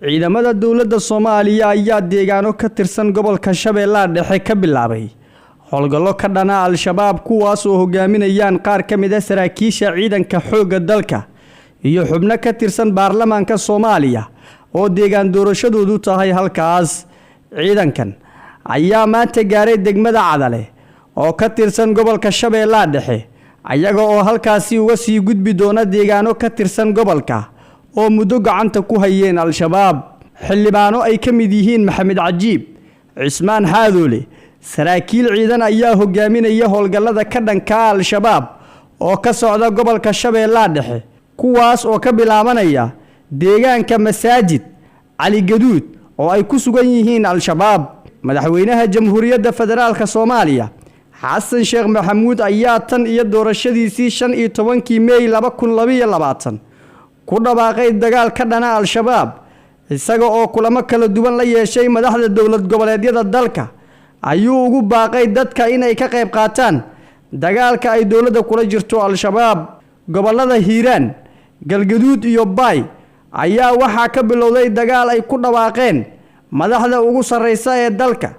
Ciidamada dowladda Soomaaliya ayaa deegaano ka tirsan gobolka Shabeellaha Dhexe ka bilaabay howlgallo ka dhana Al-Shabaab, kuwaas oo hogaaminayaan qaar ka mid ah saraakiisha ciidanka xoogga dalka iyo xubno ka tirsan baarlamaanka Soomaaliya oo deegaan doorashadoodu tahay halkaas. Ciidankan ayaa maanta gaaray degmada Cadale oo ka tirsan gobolka Shabeellaha Dhexe, ayaga oo halkaasi uga sii gudbi doona deegaano ka tirsan gobolka oo muddo gacanta ku hayeen Al-Shabaab. Xildhibaano ay ka mid yihiin Maxamed Cajiib Cismaan Xaadoole, saraakiil ciidan ayaa hogaaminaya howlgallada ka dhanka Al-Shabaab oo ka socda gobolka Shabeellaha Dhexe, kuwaas oo ka bilaabanaya deegaanka Masaajid Cali Gaduud oo ay ku sugan yihiin Al-Shabaab. Madaxweynaha Jamhuuriyadda Federaalka Soomaaliya Xasan Sheekh Maxamuud ayaa tan iyo doorashadiisii 15-kii Meey 2022 ku dhawaaqay dagaal ka dhana Al-Shabaab, isaga oo kulamo kala duwan la yeeshay madaxda dowlad goboleedyada dalka. Ayuu ugu baaqay dadka inay ka qayb qaataan dagaalka ay dowladda kula jirto Al-Shabaab. Gobollada Hiiraan, Galgaduud iyo Baay ayaa waxaa ka bilowday dagaal ay ku dhawaaqeen madaxda ugu sarreysa ee dalka,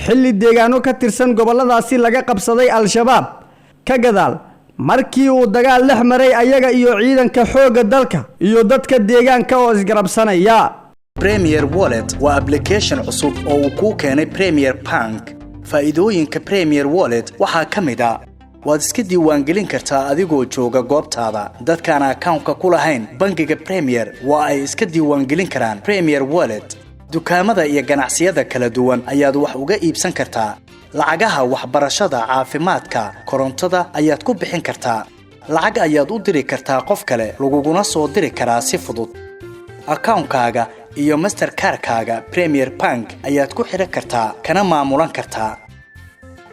xilli deegaano ka tirsan gobolladaasi laga qabsaday Al-Shabaab ka gadaal markii uu dagaal dhex maray ayaga iyo ciidanka xoogga dalka iyo dadka deegaanka oo isgarabsanaya. Premier Wallet waa application cusub oo uu kuu keenay Premier Bank. Faa'iidooyinka Premier Wallet waxaa ka mid ah: waad iska diiwaangelin kartaa adigoo jooga goobtaada. Dadkaan akawnka ku lahayn bangiga Premier waa ay iska diiwaangelin karaan Premier Wallet. Dukaamada iyo ganacsiyada kala duwan ayaad wax uga iibsan kartaa. Lacagaha waxbarashada, caafimaadka, korontada ayaad ku bixin kartaa. Lacag ayaad u diri kartaa qof kale, laguguna soo diri karaa si fudud. Akawnkaaga iyo Mastercard-kaaga Premier Bank ayaad ku xidhan kartaa, kana maamulan kartaa.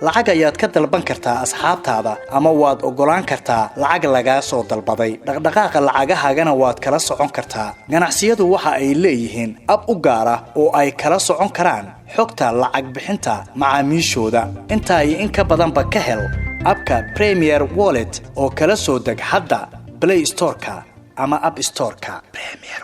Lacag ayaad ka dalban kartaa asxaabtaada, ama waad oggolaan kartaa lacag lagaa soo dalbaday. Dhaqdhaqaaqa lacagahaagana waad kala socon kartaa. Ganacsiyadu waxa ay leeyihiin ab u gaar ah oo ay kala socon karaan xogta lacag bixinta macaamiishooda. Intaa iyo in ka badanba ka hel abka Premier Wallet oo kala soo deg hadda Play Store-ka ama App Store-ka. Premier